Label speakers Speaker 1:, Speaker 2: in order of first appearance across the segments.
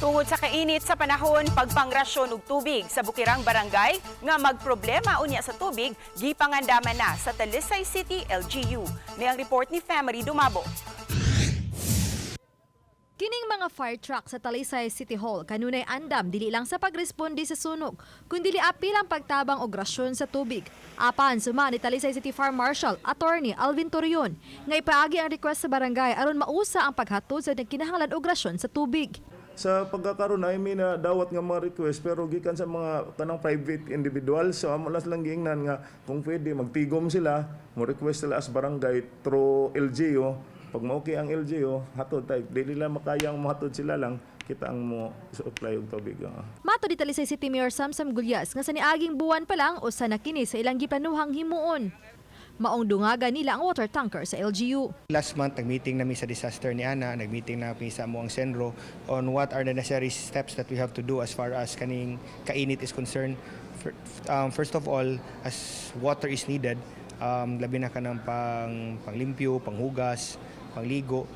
Speaker 1: Tungod sa kainit sa panahon, pagpangrasyon og tubig sa Bukirang Barangay nga magproblema unya sa tubig, gipangandaman na sa Talisay City LGU. Ni ang report ni Family Dumabo.
Speaker 2: Kining mga fire truck sa Talisay City Hall kanunay andam dili lang sa pagresponde sa sunog, kundi apil ang pagtabang og rasyon sa tubig. Apan suma ni Talisay City Fire Marshal Attorney Alvin Torion nga ipaagi ang request sa barangay aron mausa ang paghatod sa nagkinahanglan og rasyon sa tubig.
Speaker 3: Sa pagkakaroon ay may na dawat nga mga request, pero gikan sa mga kanang private individual, so amo lang giingnan nga kung pwede magtigom sila, mo request sila as barangay through LGU. Pag mo-okay ang LGU, hatod type dili lang makayang mohatod, sila lang kita ang mo supply og tubig.
Speaker 2: Matod ni Talisay City Mayor Samsam Gullas nga sa niaging buwan pa lang usa na kini sa ilang giplanuhang himuon. Maong dungaga nila ang water tanker sa LGU.
Speaker 4: Last month, nag-meeting nami sa disaster ni Ana, nag-meeting na mi sa among Senro on what are the necessary steps that we have to do as far as kaning kainit is concerned. First of all, as water is needed, labi na kanang panglimpyo, panghugas, pangligo.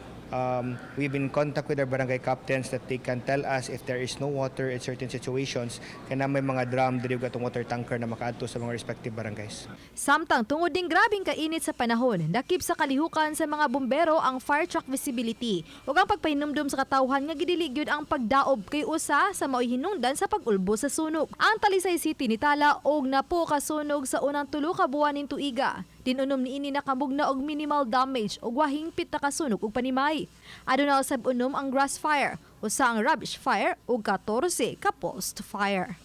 Speaker 4: We've been in contact with our barangay captains that they can tell us if there is no water in certain situations, kaya may mga drum diri ug atong water tanker na makaadto sa mga respective barangays.
Speaker 2: Samtang tungod ning grabing kainit sa panahon, dakip sa kalihukan sa mga bumbero ang fire truck visibility ug ang pagpahinumdum sa katawhan nga gidili gyud ang pagdaob kay usa sa maoy hinungdan sa pag-ulbo sa sunog. Ang Talisay City nitala og napo ka sunog sa unang 3 ka buwan ning tuiga. Dinunom niini nakamugna og minimal damage ug wahingpit na kasunog ug panimay. Aduna usab 6 ang grass fire, 1 ang rubbish fire ug 14 ka post fire.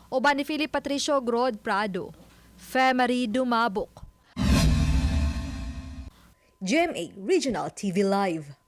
Speaker 2: Uban ni Philip Patricio Grod Prado. Femery Dumabok.
Speaker 5: GMA Regional TV Live.